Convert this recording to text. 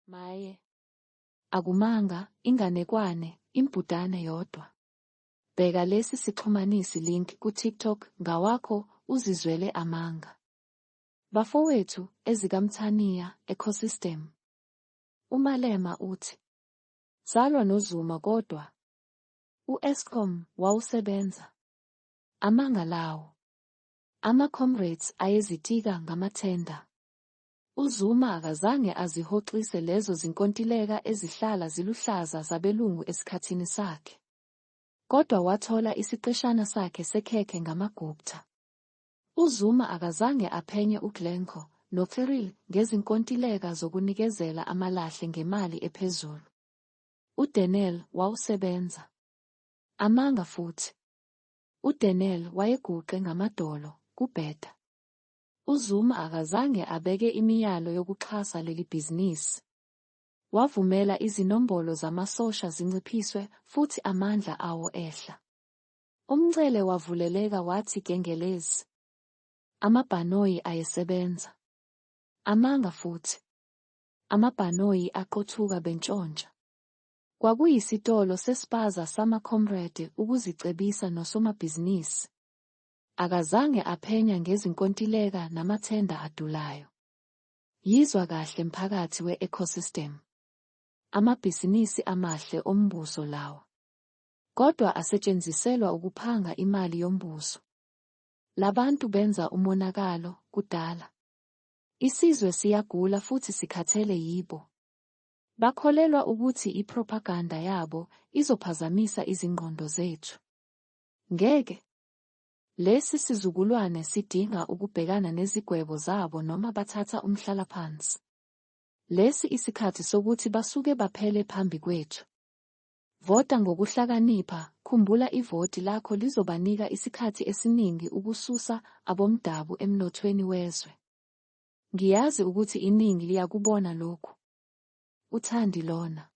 Maye. Akumanga, inganekwane, imbudane yodwa. Bheka lesi sixhumanisi link ku-TikTok ngawakho uzizwele amanga. Bafowethu, ezikaMthaniya, ecosystem. UMalema uthi, Salwa noZuma kodwa u-Eskom wawusebenza. Amanga lawo. Ama-comrades ayezitika ngamathenda. UZuma akazange azihoxise lezo zinkontileka ezihlala ziluhlaza zabelungu esikhathini sakhe. Kodwa wathola isiqeshana sakhe sekhekhe ngamaGupta. UZuma akazange aphenye uGlencore noCyril ngezinkontileka zokunikezela amalahle ngemali ephezulu. UDenel wawusebenza. Amanga futhi. UDenel wayeguqe ngamadolo, kubheda. UZuma akazange abeke imiyalo yokuxhasa leli bhizinisi. Wavumela izinombolo zamasosha zinciphiswe futhi amandla awo ehla. Umncele wavuleleka wathi gengelezi. Amabhanoyi ayesebenza. Amanga futhi. Amabhanoyi aqothuka bentshontsha. Kwakuyisitolo sespaza sama-comrade ukuzicebisa nosomabhizinisi. Akazange aphenya ngezinkontileka namathenda adulayo. Yizwa kahle mphakathi we-ecosystem. Amabhizinisi amahle ombuso lawa. Kodwa asetshenziselwa ukuphanga imali yombuso. Labantu benza umonakalo kudala. Isizwe siyagula futhi sikhathele yibo. Bakholelwa ukuthi ipropaganda yabo izophazamisa izingqondo zethu. Ngeke. Lesi sizukulwane sidinga ukubhekana nezigwebo zabo noma bathatha umhlalaphansi. Lesi isikhathi sokuthi basuke baphele phambi kwethu. Vota ngokuhlakanipha, khumbula ivoti lakho lizobanika isikhathi esiningi ukususa abomdabu emnothweni wezwe. Ngiyazi ukuthi iningi liyakubona lokhu. Uthandi lona.